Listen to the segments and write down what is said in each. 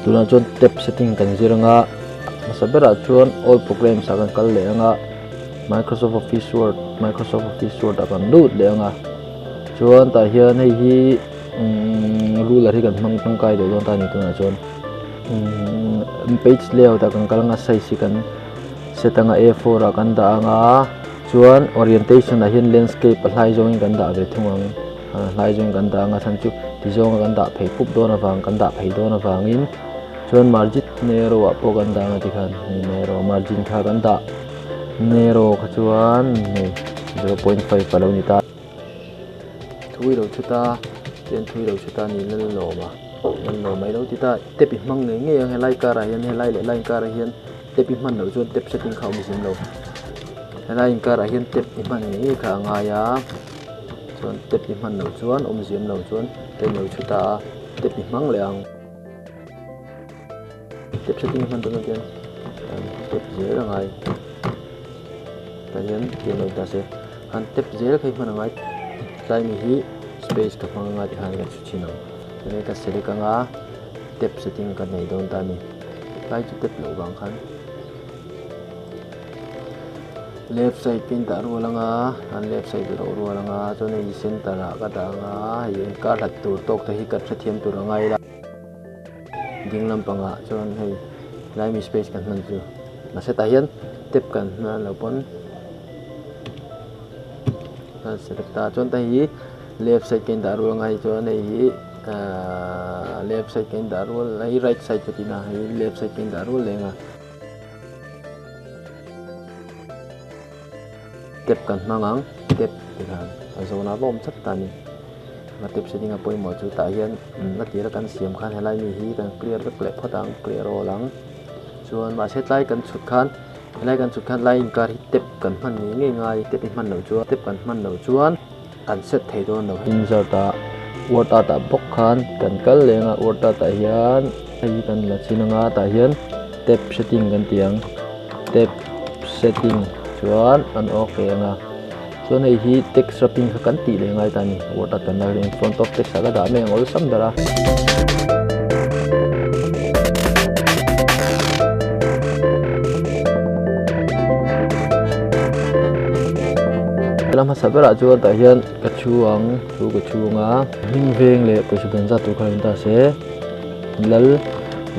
Tunah chuan tab setting kan zir anga hmasa berah chuan all programs ah kan kal leh anga Microsoft Office Word Microsoft Office Word ah kan lut leh anga chuan tah hian hei hi umm ruler hi kan hmang tangkai deuh dawn ta a ni tunah chuan umm page layout ah kan kal anga size hi kan set anga A four ah kan dah anga chuan orientation ah hian landscape a hlai zawngin kan dah ve thung ang. Hlai zawng kan dah anga chhan chu ti zawnga kan dah phei pup dawn avang kan dah phei dawn avangin chuan margin narrow ah pawh kan dah anga tikhan hei narrow margin kha kan dah narrow kha chuan hei 0.5 a lo ni ta. Thui lo chhut a chuan thui lo chhut a ni lal lawm a lal lawm mai lo ti ta tap i hmang ngei ngei ang helai karah hian helai leh lai inkarah hian tap i hman loh chuan tap setting kha a awm zim lo helai inkarah hian tap i hman ngei ngei kha a ngai a. Chuan tap i hman loh chuan awmziam lo chuan ka inlo chhu ta a, tap i hmang leh ang. Tap setting hman dawn chuan tap zel a ngai. Tah hian tiang lo ta se, han tap zel kha i hman a ngai. Tlai mi hi space ka hmang anga tikhan ka chhu thin ang. Chuan ka select anga tap setting ka nei dawn ta a ni. Tlai chu tap loh vang khan. Left side ka indah rual anga an left side a lo rual anga chuan hei center ah ka dah anga hei inkar hlat tur tawk te hi ka hrethiam tur a ngai la ding lampangah chuan hei helai mi space kan hman chu mahse tah hian tap kan hman loh pawn a select a chuan hei hi left side ka indah rual anga hei chuan hei hi ahh left side ka indah rual hei right side ka tihna hei left side ka indah rual leh anga. Tap kan hmang ang tap ti khan a zawn a va awm chak ta a ni a tap setting a pawimawh chu tah hian a tira kan siam khan helai mi hi kan clear vek leh phawt ang clear awl ang chuan mahse tlai kan chhut khan helai kan chhut khan lai inkar hi tap kan hman ngei ngei ngai tap i hman loh chuan tap kan hman loh chuan kan set thei dawn lo. Insert ah word art ah bawk khan kan kal leng a word art ah hian hei hi kan la chin anga tah hian tab setting kan ti ang tab setting chuan an okay anga chuan hei hi text wrapping kha kan tih leh ngai ta a ni word art kan la in front of text ah ka dah mai ang awlsam ber a. Lam hmasa berah chuan tah hian ka thu ang thu ka chhung a hming veng leh pawisa dan zat tur kha lo ni ta se lal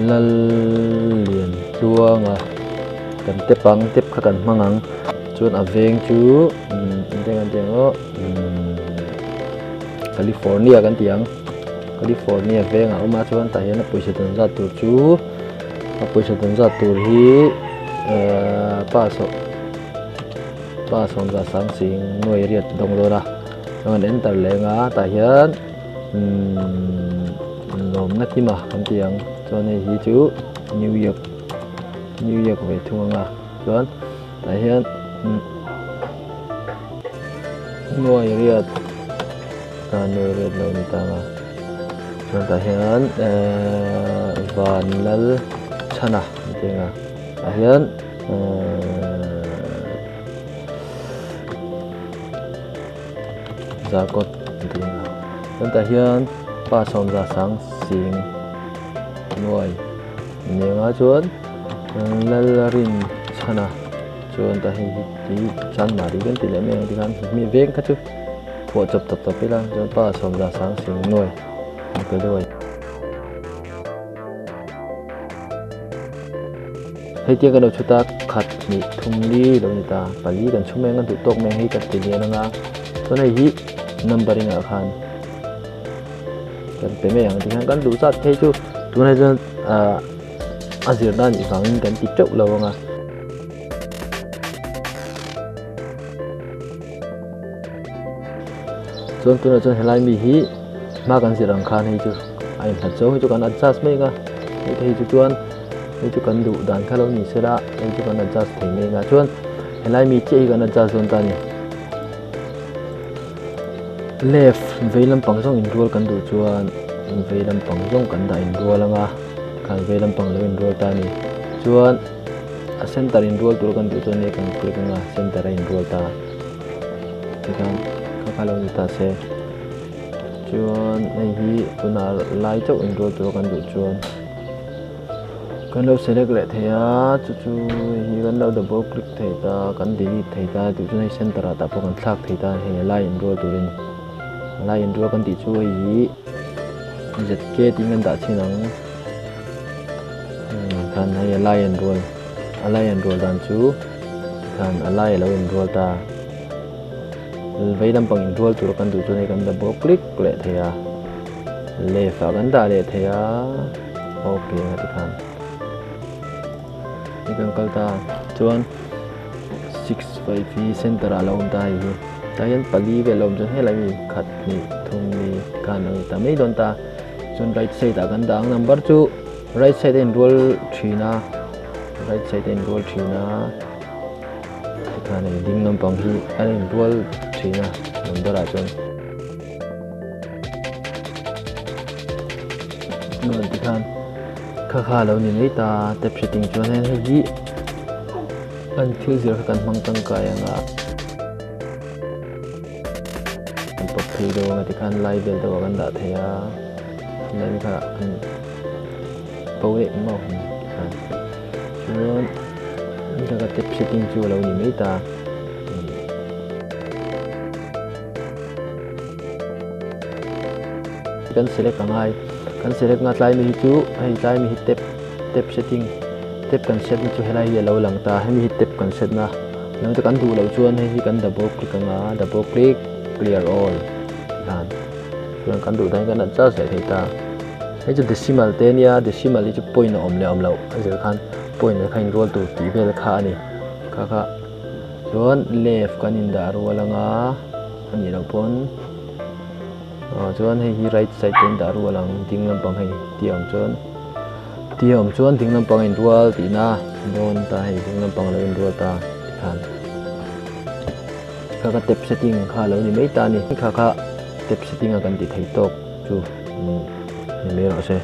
lal lian tluanga kan tep ang tep kha kan hmang ang chuan a veng chu umm eng kan ti ang aw umm California kan ti ang California vengah a awm a chuan tah hian a pawisa dan zat tur chu a pawisa dan zat tur hi ehh pa sawh. Pa sawmza sang ching nuai riat dawng dawn a chuan enter leh anga tah hian umm lawmna kima kan ti ang chuan hei hi chu new york new york ve thung anga chuan tah hian umm nuai riat ah nuai riat lo ni ta anga chuan tah hian ehh van lal chhana an ti anga tah hian. Zarkawt an ti a chuan tah hian pa sawmza sang sing nuai nengah chuan Lalrin chhana chuan tah hei hi tui chanmari kan ti leh mai ang tikhan mi veng kha chu phuah chawp tawp tawp ila chuan pa sawmza sang sing nuai an pe duai. Hei tia kan lo chhut a khat hnih thum li lo ni ta pali kan chhum eng a duh tawk mai ang hei kan ti lian anga chuan hei hi numbering ah khan kan pe mai ang tikhian kan duh zat phei chu tunah chuan ah a zirna anih vangin kan ti teuh lo anga. Chuan tunah chuan helai mi hi hma kan zir ang khan hei chu a inhlat zawng hi chu kan adjust mai ang a hei te hi chu chuan hei chu kan duh dan kha lo ni sela hei chu kan adjust thei mai ang a chuan helai mi chiah hi kan adjust dawn ta a ni left vei lampang zawng inrual kan duh chuan vei lampang zawng kan dah inrual ang a khan vei lampang lo inrual ta a ni chuan a center inrual tur kan duh chuan hei kan click ang a center a inrual ta. Tikhan kha kha lo ni ta se chuan hei hi tunah lai chauh inrual tur kan duh chuan. Kan lo select leh thei a, chu chu hei hi kan lo double click thei ta, kan delete thei ta, duh chuan hei center ah tah pawh kan thlak thei ta hei a lai inrual turin a lai inrual kan tih chu hei hi zk tiin kan dah chhin ang khan hei a lai inrual a lai inrual dan chu tikhan a lai alo inrual ta vei lampang inrual tura kan duh chuan hei kan double click leh thei a left ah kan dah leh thei a. Ok a ti khan hei kan kal ta chuan 6 5 hi center ah a lo awm ta hei hi tah hian pali vel a awm chuan helai mi khat hnih thum ni khan a ni ta mai dawn ta chuan right side ah kan dah ang number chu right side a inrual thin a right side a inrual thin a tikhan hei ding lampang hi a inrual thin a number ah chuan. Nuam ti khan kha kha lo ni mai ta tap setting chuan hian hei hi an thil zir kha kan hmang tangkai anga kan pawt phei deuh anga tikhan lai vel deuh ah kan dah thei a lai kha an bo leh mau hi tikhan chuan heta tap setting chu a lo ni mai ta. Kan select a ngai kan select na tlai mi hi chu hei tlai mi hi tap tap setting tap kan set na chu helai hi alo lang ta hemi hi tap kan set na nang te kan duh loh chuan hei hi kan double click anga double click clear all tikhan chuan kan duh dan kan adjust leh thei ta hei chu decimal te ania decimal hi chu point a awm leh awm loh a zir khan point ah khan inrual tur tih vel kha a ni kha kha chuan left kan indah rual anga a nih loh pawn ah chuan hei hi right side te in dah rual ang ding lampang hei ti a awm chuan ti a awm chuan ding lampang a inrual tihna dawn ta hei ding lampang alo inrual ta tikhan kha kha tap setting kha alo ni mai ta a ni kha kha tap setting a kan ti thei tawk chu ni mai rawh se.